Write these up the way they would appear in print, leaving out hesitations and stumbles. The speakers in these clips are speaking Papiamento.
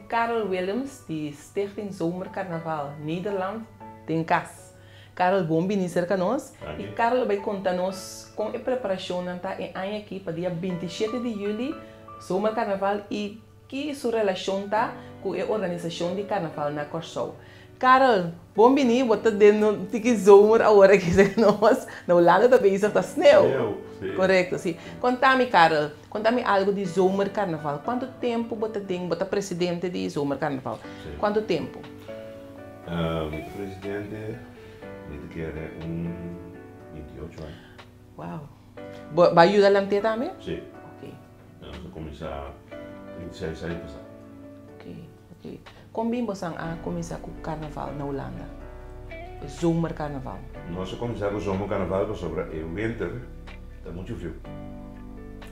Karel Willems di Stichting Zomercarnaval Nederland den kas. Karel, bon bini serka nos. I Karel lo bai konta nos kon e preparashonnan ta e aña aki pa dia 27 di yüli, Zomercarnaval i ki su relashon ta ku e organisashon di karnaval na Kòrsou. Karel, bon bini, bo ta den un tiki zomer awor aki serka nos. Na Hulanda ta bezig ta sneu. Sneu, si. Korekto, si. Konta mi, Karel, konta mi algu di Zomercarnaval. Kuantu tempu bo ta den, bo ta presidente di Zomercarnaval. Si. Kuantu tempu? Mi ta presidente, mi ta kere un 28 aña. Wow. Bo a yuda lant'é tambe? Si. Ok. Nos a kuminsá 26 aña pasá. Ok, ok. Kon bin bosan a kuminsá ku karnaval na Hulanda? E zomerkarnaval. Nos a kuminsá ku zomerkarnaval pasobra e winter ta muchu friu.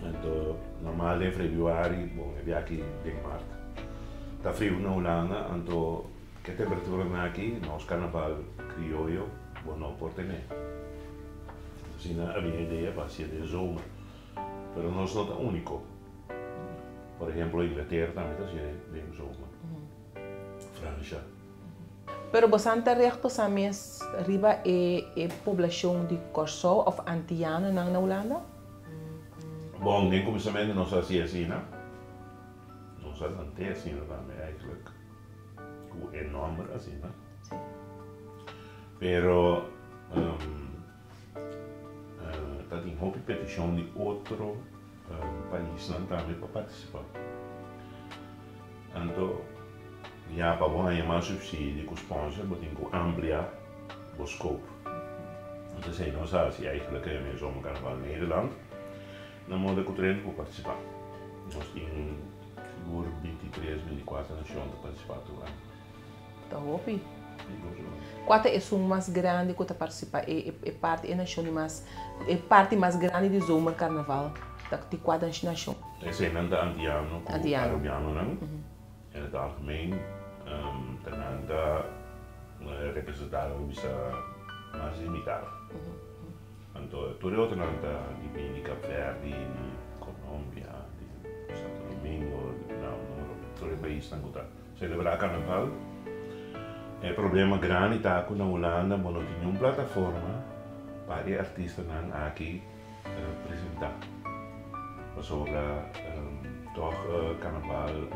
Anto normal den febrüari, bon e biaha den mart, ta friu na Hulanda, anto ke temperaturanan aki nos karnaval krioyo bo no por tene. Asina a bin e idea pa hasié den zomer. Pero nos no ta úniko. Por ehemplo, Inglatera tambe ta hasié den zomer. Fransha. Pero bosan ta recht bosan mes riba e e poblashon di Kòrsou òf antianonan na Hulanda? Bon, den kuminsamentu nos a hasié asina. Nos a lant'é asina tambe eigenlijk, ku e nòmber asina. Pero Ta tin hopi petishon di otro paisnan tambe pa partisipá. Anto ya pa bo haña mas supsidio ku sponsor bo tin ku amplia bo scope. Anto esei nos a hasi eigenlijk e Zomercarnaval Nederland na moda ku tur hende por partisipá. Nos tin sigur 23, 24 nashon ta partisipá tur aña. Ta hopi. Kua ta esun mas grandi ku ta partisipá e e parti e nashon di mas e parti mas grandi di zomerkarnaval ta di kua nashon? Eseinan ta antiano ku arubianonan. En het algemeen ta nan ta representá lo bisa mas di mitar. Anto tur e otronan ta di bini di Kap Verdi, di Colombia, di Santo Domingo, tur e paisnan ku ta Selebrá karnaval. E problema grandi ta ku na Hulanda bo no tin niun plataforma pa e artistanan aki presentá. Pasobra tòg karnaval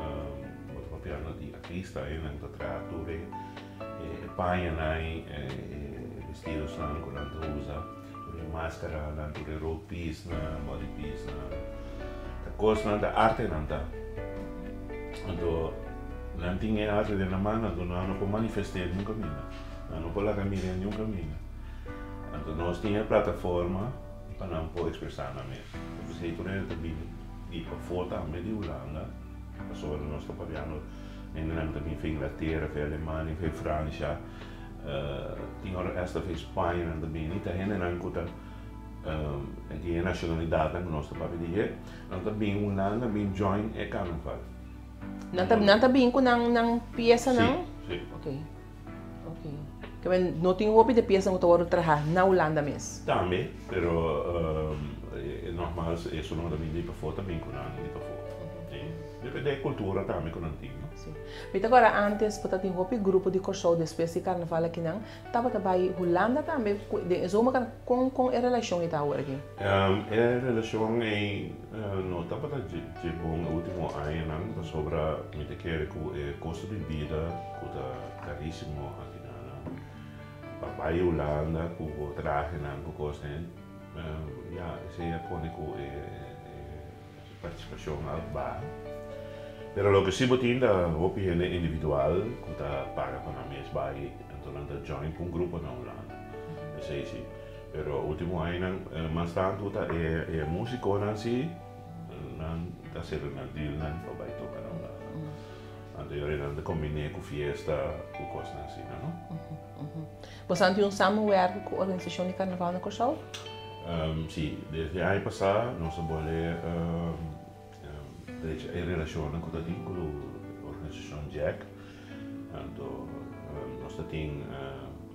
bo ta papiando di artista e nan ta traha tur e pañanan, e vestidosnan ku nan ta usa, tur e maskaranan, tur e ropisnan, bodypisnan. Ta kosnan, ta artenan ta. Anto nan tin e arte den nan man, anto nan no por manifest'é niun kaminda. Nan no por laga mir'é niun kaminda. Anto nos tin e plataforma pa nan por ekspresá nan mes. P'esei tur hende ta bini di pafó tambe di Hulanda, pasobra nos ta papiando hendenan ku ta bini for Inglatera, for Alemania, for Fransha, tin ora esta for Spaña nan ta bini. Ta hendenan ku ta tin e nashonalidatnan ku nos ta papia di dje. Nan ta bin Hulanda bin join e carnaval. Nan ta nan ta bin ku nan nan piesanan? Si, si. Ok, ok. Ke men no tin hopi di piesanan ku ta wòrdu traha na Hulanda mes? Tambe, pero nogmaals esun nan ta bin di pafó ta bin ku nan di pafó. Si. Depende e kultura tambe ku nan tin, no? Si. Mi ta kòrda ántes bo ta tin hopi grupo di Kòrsou despues di karnaval akinan Tabata bai Hulanda tambe ku den e zomer kon kon e relashon ei ta awor aki? E relashon ei no tabata dje bon e ultimo añanan pasobra mi ta kere ku e kosto di bida ku ta karisimo aki na pa bai Hulanda ku bo trahenan ku kosnan ya esei a pone ku e Partisipashon a baha. Pero loke si bo tin ta hopi hende individual ku ta paga pa nan mes bai, anto nan ta join ku un grupo na Hulanda. Esei si. Pero ultimo añanan mas tantu ta e musikonan si nan ta sera nan dealnan pa bai toka na Hulanda. Anto yora nan ta kombiné ku fiesta ku kosnan asina no. Boso tin un samenwerking ku organisashon di karnaval na Kòrsou? Sí, desde aña pasá nos a bolbe drecha e relashonnan ku ta tin ku organisashon Jack. Anto nos ta tin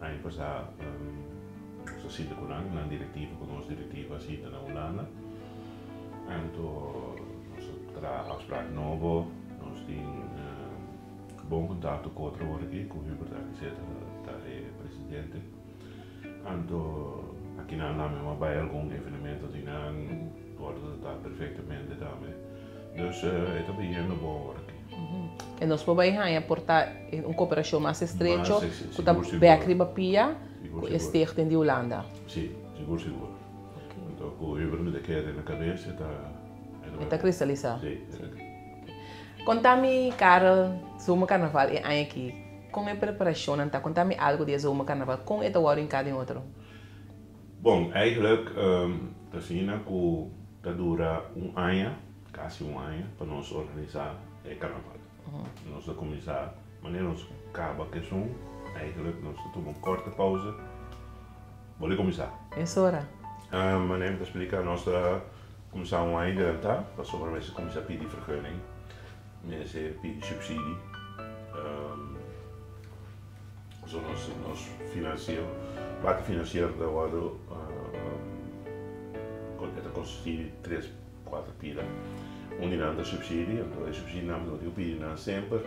aña pasá nos a sinta ku nan, nan direktiva ku nos direktiva a sinta na Hulanda. Anto nos a traha afsprak nobo, nos tin. bon kontakto ku otro awor aki, ku Hubert Aguiseta ta e presidente. Anto akinan tambe mi a bai algun evenemento di nan, wòrdu tratá perfektamente tambe. Dus e ta bayendo bon awor aki. E nos por bai haña por ta un koperashon mas estrecho ku ta bèk riba pia ku e stichting di Hulanda. Si, sigur sigur. Anto ku Hubert mi ta kere na kabes e ta. E ta kristalisá. Si, e ta. Konta mi Karel, Zomerkarnaval e aña aki, kon e preparashonnan ta? Konta mi algu di e Zomerkarnaval, kon e ta wòrdu hinká den otro? Bon, eigenlijk ta asina ku ta dura un aña, kasi un aña, pa nos organisá e karnaval. Nos ta kuminsá manera nos kaba ku esun, eigenlijk nos ta tuma un kòrte pauze, bolbe kuminsá. Mesora. Manera mi ta splika, nos ta Kuminsá un aña adelantá, pasobra mester kuminsá pidi vergunning, mester pidi subsidie. So nos nos finansiero, parti finansiero ta wòrdu e ta konsistí di tres, kuater pila. Un di nan ta subsidie, anto e subsidienan bo tin ku pidi nan semper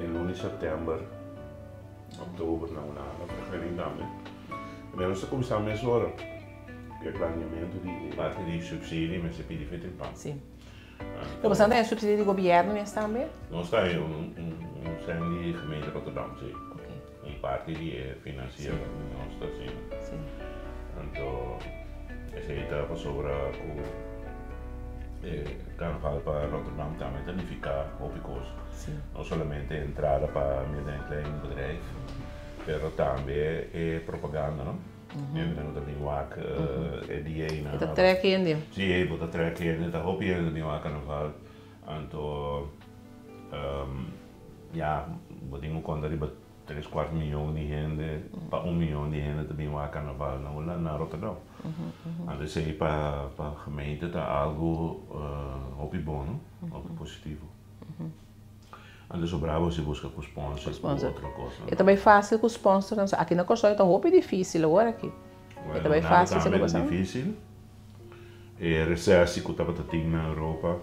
den luna di sèptèmber, òktober na Hulanda, vergunning tambe. Nos ta kuminsá mesora. E planeamentu di e parti di subsidie mester pidi fe tin pan. Si. Pero boso ta haña subsidie di gobierno mes tambe? Nos ta haña un un sen di gemeente Rotterdam, si. Ok. Un parti di e financiero nos ta haciendo. Si. Anto esei ta pasobra ku e carnaval pa Rotterdam tambe ta nifica hopi cos. Si. No solamente entrada pa midden en klein bedrijf, pero tambe e propaganda, no? Hende no ta bin wak e dia ei na. E ta trek hende. Si, e bo ta trek hende, ta hopi hende bin wak karnaval. Anto ya, bo tin ku konta riba tres kuart miyon di hende pa un miyon di hende ta bin wak karnaval na Hulanda, na Rotterdam. Anto esei pa gemeente ta algu hopi bon, no? Hopi positivo. Antes sobrá bo si buska ku sponsor ku otro kosnan. E ta bai fásil ku sponsornan? Aki na Kòrsou e ta hopi difísil awor aki. E ta bai fásil si ku Tambe ta difísil. E resesi ku tabata tin na Europa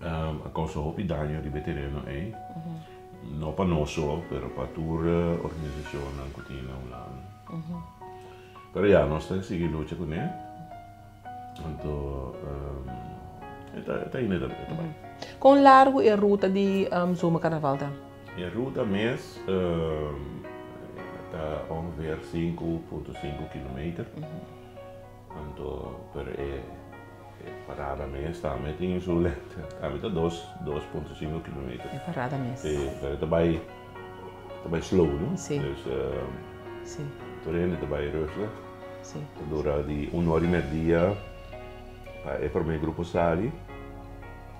a kousa hopi daño riba e tereno ei. No pa nos so, pero pa tur organisashonnan ku tin na Hulanda. Pero ya, nos ta sigui lucha kuné. Anto e ta e ta ainda e ta bai. Kon largu e ruta di Zomercarnaval ta? E ruta mes ta ongeveer 5.5 kilometer. Anto pero e parada mes tambe tin su lengte, tambe ta 2.5 kilometer. E parada mes. Si, pero e ta bai ta bai slow no? Si. Dus Si. tur hende ta bai rustig. Sí. Ta dura di un ora y merdia pa e prome grupo sali.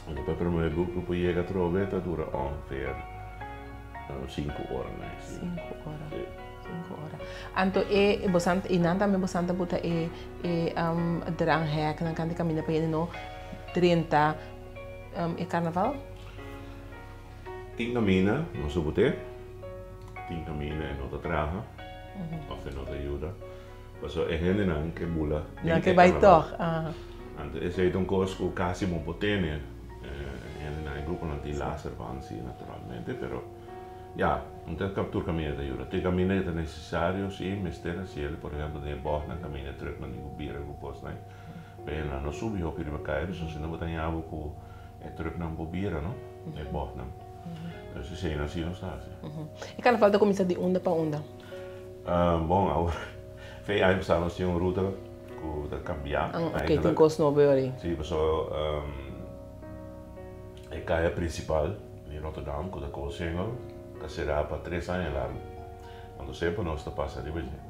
Anto pa e prome grupo yega atrobe ta dura ongeveer sinku ora na esei. Sinku ora. Sí. Sinku ora. Anto e bosan y nan tambe bosan ta buta e e drangheknan kante kaminda pa hende no drenta e karnaval? Tin kaminda nos ta but'é, tin kaminda e no ta traha. Of e no ta yuda. Pasobra e hendenan ke bula den Nan e ke bai karnaval. tòg, aha. Anto esei ta un kos ku kasi bo por tene. E hendenan, e gruponan tin laster van si naturalmente, pero ya, un ta tur kaminda ta yuda. Tin kaminda ku ta nesesario si mester hasiel, por ehempel den e bògnan kaminda e trùknan tin ku bira ku kosnan, pero e hendenan no subi hopi riba kaya pasobra si no bo ta haña bo ku e trùknan por bira no, e bògnan. Entonces esei nan si nos ta hasi. E karnaval ta kuminsá di unda pa unda? Bon, awor fe aña pasá nos tin un ruta ku ta kambiá. Ok, tin kos nobo e ora ei. Sí, pasobra e kaya prinsipal di Rotterdam ku ta Koolsingel ta será pa tres aña largu. Anto semper nos ta pasa riba dje.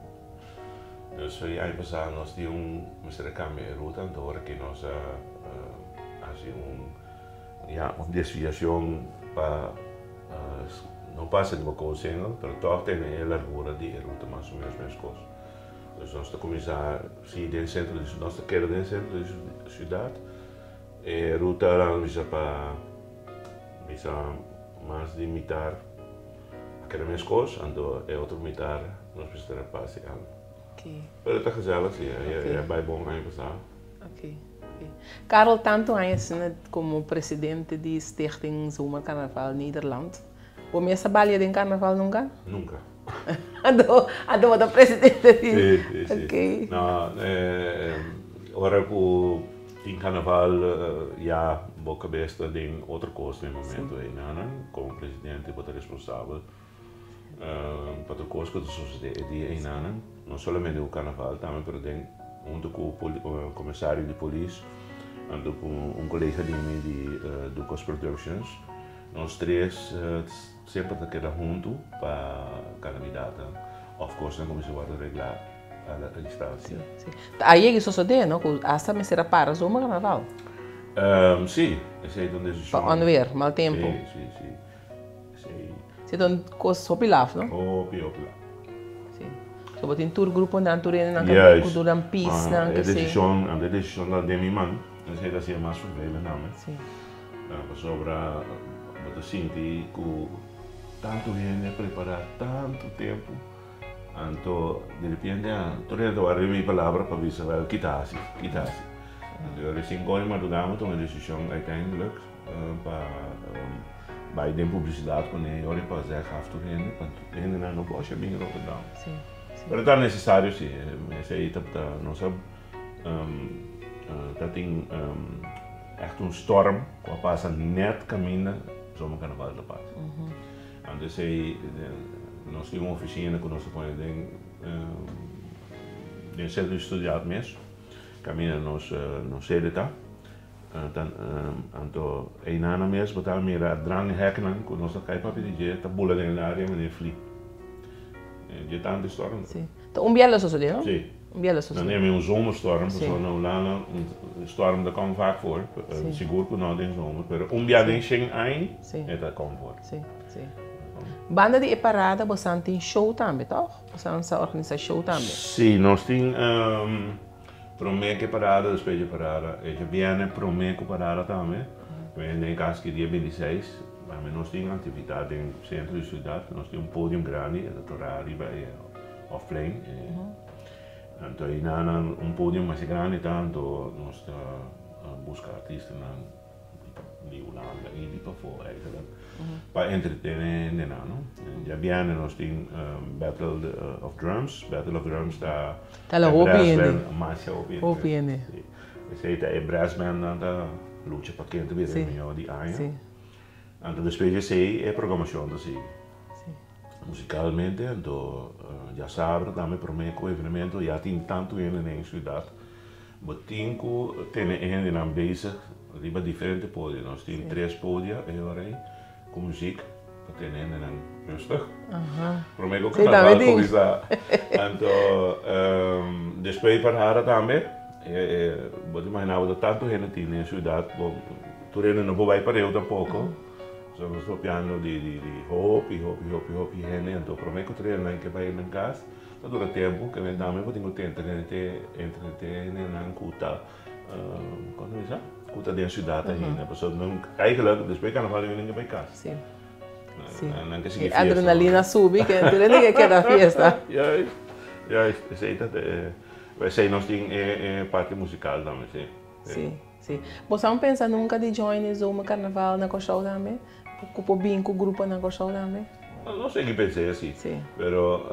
Dus fe aña pasá nos tin un mester a kambia e ruta, anto ora ki nos a hasi un Ya, un desviacion pa no pasa riba Koolsingel, pero tog tene e largura di e ruta mas o menos mescos. Dus nos ta cuminsa si den centro di nos ta keda den centro di ciudad, e ruta nan bisa pa bisa mas di mitar a keda mescos, anto e otro mitar nos mester a pasa e aña. Pero ta gezellig si, e a bay bon aña pasa. Ok, ok. Karel, tantu aña asina komo presidente di Stichting Zomercarnaval Nederland. Bo mes a balia den carnaval nunca? Nunca. Anto, anto bo ta presidente di. Si, si, si. Ok. No, ora cu tin carnaval ya bo cabes ta den otro cos den momento eynan. Como presidente bo ta responsabel pa tur cos cu ta sucede e dia eynan. No solamente cu carnaval tambe pero den hunto cu comisario di polis anto cu un colega di mi di Ducos Productions. Nos tres semper ta keda huntu pa calamidadnan of cosnan cu mester wordo regla a la distancia. Si, si. Ta a yega e sosode, no? Cu hasta mester a para zomer carnaval. Si, esey ta un decision. Pa onweer, mal tempo. Si, si, si. Esey. Si ta un cos hopi laf, no? Hopi, hopi laf. Si. So bo tin tur gruponan, tur hendenan cu cu duran pisnan, E kesey. decision, e decision ta den mi man. Esey ta haci'e mas vervelend name. Si. Pasobra bo ta sinti ku tantu hende a prepará tantu tempu, anto diripiente tur hende ta wak riba mi palabra pa bisa wèl kita hasi, kita hasi. Anto yo recién koe madrugá mi tuma e desishon uiteindelijk pa bai den publisidat kuné yori pa zeg af tur hende pa hendenan no bosha bin Rotterdam. Pero ta nesesario si, esei ta nos a Ta tin echt un storm ku a pasa nèt kaminda zomer karnaval ta pasa. Anto esei nos tin un ofisina ku nos ta pone den den sentro di studiat mes kaminda nos nos sede ta. Anto einana mes bo ta mira drangheknan ku nos ta kai papia di dje ta bula den el área manera fli. Dje tantu e storm. Ta un biaha lo sosodé, no? Sí. Un biaha lo sosodé. Nan neme un zomerstorm, pasobra na Hulanda un storm ta kom vaak voor. Sigur ku no den zomer, pero un biaha den shen aña e ta kom voor. Sí, sí. Banda di e parada bosan tin show tambe, tòg? Bosan sa organisa show tambe? Sí, nos tin promé ku e parada, despues di e parada. E djabièrnè promé ku parada tambe. Den kas ki dia 26, tambe nos tin aktividat den sentro di siudat. Nos tin un podium grandi, e ta torá riba e. Of plein. Anto ei nan un podium masha grandi ta, anto nos ta buska artistanan di Hulanda i di pafó eigenlijk pa entretene hendenan no. Djabièrnè nos tin Battle of Drums, Battle of Drums ta e brass band masha hopi hende. Esei ta e brass band nan ta lucha pa ken ta bira e mihó di aña. Anto despues di esei e programashon ta sigui. Musicalmente, anto djasabra tambe prome cu evenemento ya tin tanto hende den e ciudad, bo tin cu tene e hendenan bezig riba diferente podia. Nos tin tres podia e ora ey cu muziek pa tene hendenan rustig. Prome cu carnaval cuminsa. Anto despues di parada tambe bo ta imagina bo ta tanto hende tin den e ciudad, tur hende no por bay pareu tampoco. So nos papiando di di di hopi hopi hopi hopi hende anto prome ku tur hendenan ke bai nan kas ta dura tempu ke men tambe bo tin ku entretené entretené hendenan ku ta kon ta bisa ku ta den siudat ainda pasobra nan eigenlijk despues di karnaval nan ke bai kas Si si nan ke sigui e fiesta adrenalina subi ke tur hende ke keda fiesta. Juist juist esei ta esei nos tin e e parti musikal tambe si. Si. Sí. Bo sa un pensa nunca di join e zomer carnaval na Kòrsou tambe? Ku por bin ku grupo na Kòrsou tambe? No sé ki pens'é así. Sí. Pero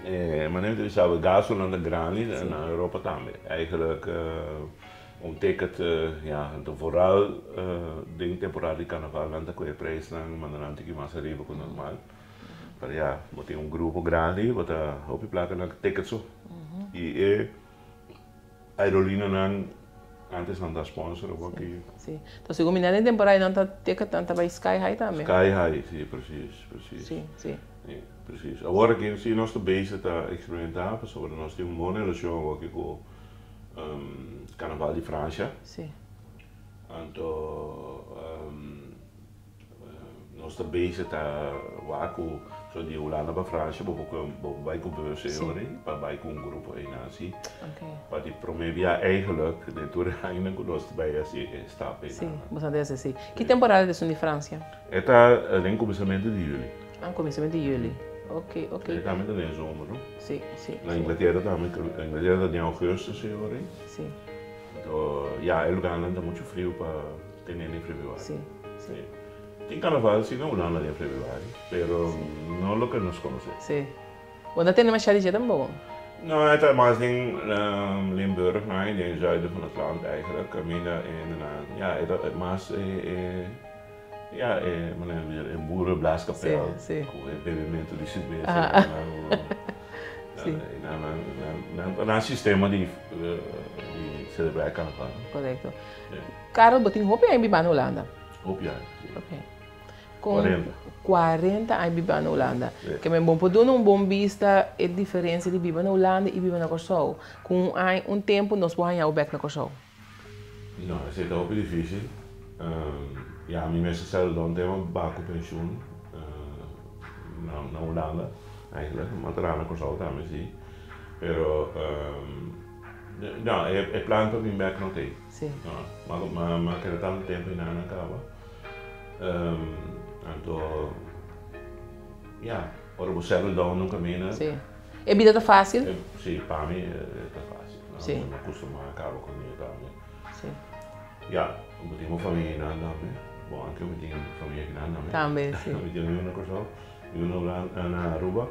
e manera mi ta bisa bo e gastunan ta grandi na Europa tambe. Eigenlijk un ticket ya anto vooral den temporada di carnaval nan ta kohe e prijsnan manda nan tiki mas ariba ku normal. Pero ya bo tin un grupo grandi bo ta hopi plaka na ticket so. I e. Aerolíneanan antes nan ta sponsor awor ki. Sí. Entonces segun mi na den temporada nan ta ticket nan ta bai sky high tambe. Sky high, sí, precies, precies. Sí, sí. Sí, precies. Awor aki sí nos ta bezig ta experimentá pasobra nos tin un bon relacion awor aki ku Carnaval di Francia. Sí. Anto Nos ta bezig ta wak ku so di Hulanda pa Francia bo por bo por bai ku bus e ora ei pa bai ku un grupo einan asi. Pa di prome bia eigenlijk den tur e añanan ku nos ta bai hasi e stap einan. Si, bo sa dese si. Ki temporada ta esun di Francia? E ta den kuminsamentu di juli. Ah, kuminsamentu di juli. Ok, ok. E tambe ta den zomer no? Si, si. Na Inglaterra tambe, Inglaterra ta den augustus e ora ei. Si. Anto ya e lugarnan ta muchu friu pa tene den februari. Si, si. Tin carnaval si na Hulanda den februari, pero no loke nos conoce. Si. Bo no tende masha di dje tampoco? No, e ta mas den Limburg, na den zuiden van het land eigenlijk. Caminda en ja, e ta mas e ja, e manera di bisa e boerenblaaskapel cu e bebemento di cerveza. Si. Nan nan sistema di celebra e carnaval. Correcto. Karel, bo tin hopi aña biba na Hulanda? Hopi aña, si. Ok. Con 40. 40 aña biba na Hulanda. Si. Ke men bon por duna un bon bista e diferencia di biba na Hulanda y biba na Kòrsou. Ku un aña, un tempu nos por haña bo bek na Kòrsou. No, esei ta hopi dificil. Ya mi mester sali don tema ba ku pensioen na Hulanda eigenlijk. Mi a traha na Kòrsou tambe, si. Pero No, e plan pa bin bek no t'ei. Sí. No, ma ma keda tantu tempu einan a kaba. Anto, ya, ora bo settle down un kaminda. Sí. E bida ta fácil? Sí, pa mi e ta fácil. Sí. Mi a kustumá a kaba ku mi tambe. Sí. Ya, bo tin bo famia einan tambe. Bo, anke mi tin famia akinan tambe. Tambe, sí. Mi tin un yu na Kòrsou. Mi na Hulanda, na Aruba,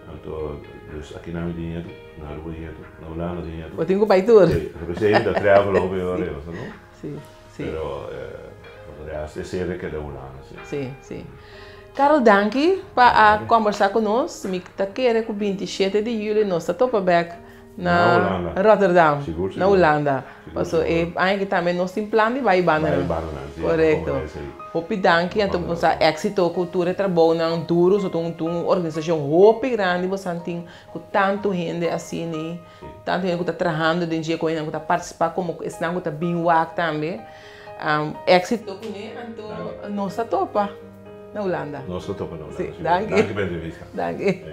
anto dus aki nan mi tin nietu, na Aruba tin nietu, na Hulanda tin nietu. Bo tin ku bai tur. Si, p'esei mi ta travel hopi ora ei, no? Si, si. Pero por de resto e sede keda Hulanda, si. Si, si. Karel danki pa a kombersá ku nos. Mi ta kere ku 27 di juli nos ta topa bèk na Rotterdam, na Hulanda. Paso e aña aki tambe nos tin plan di bai bandanan. Korekto. Hopi danki anto bo sa éksito ku tur e trabounan duru so ta un un organisashon hopi grandi bo san tin ku tantu hende asini, tantu hende ku ta trahando den dje ku hendenan ku ta partisipá komo esnan ku ta bin wak tambe. Éksito kuné anto nos ta topa na Hulanda. Nos ta topa na Hulanda. Sí, danki. Danki pa e entrevista. Danki.